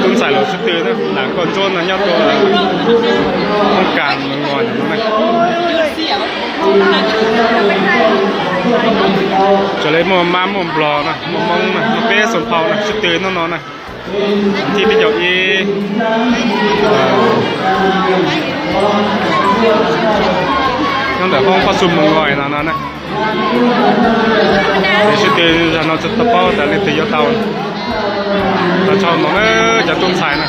Tub ntxhais los sib tw na, lam koj ntsuab no nyob rau Hmoob Kas Moos Ngois no na. Raws li muaj Mab muaj Nplog na, muaj Hmoob na, muaj peb xuas phau na, sib tw nub no na. Thib peb caug ib, nyob ntawm hoob Pab Xu Moos Ngois no no na. Sib tw zag no tsis tau paub tas leej twg yuav tau. Tau tshaj no cov tub ntxhais na.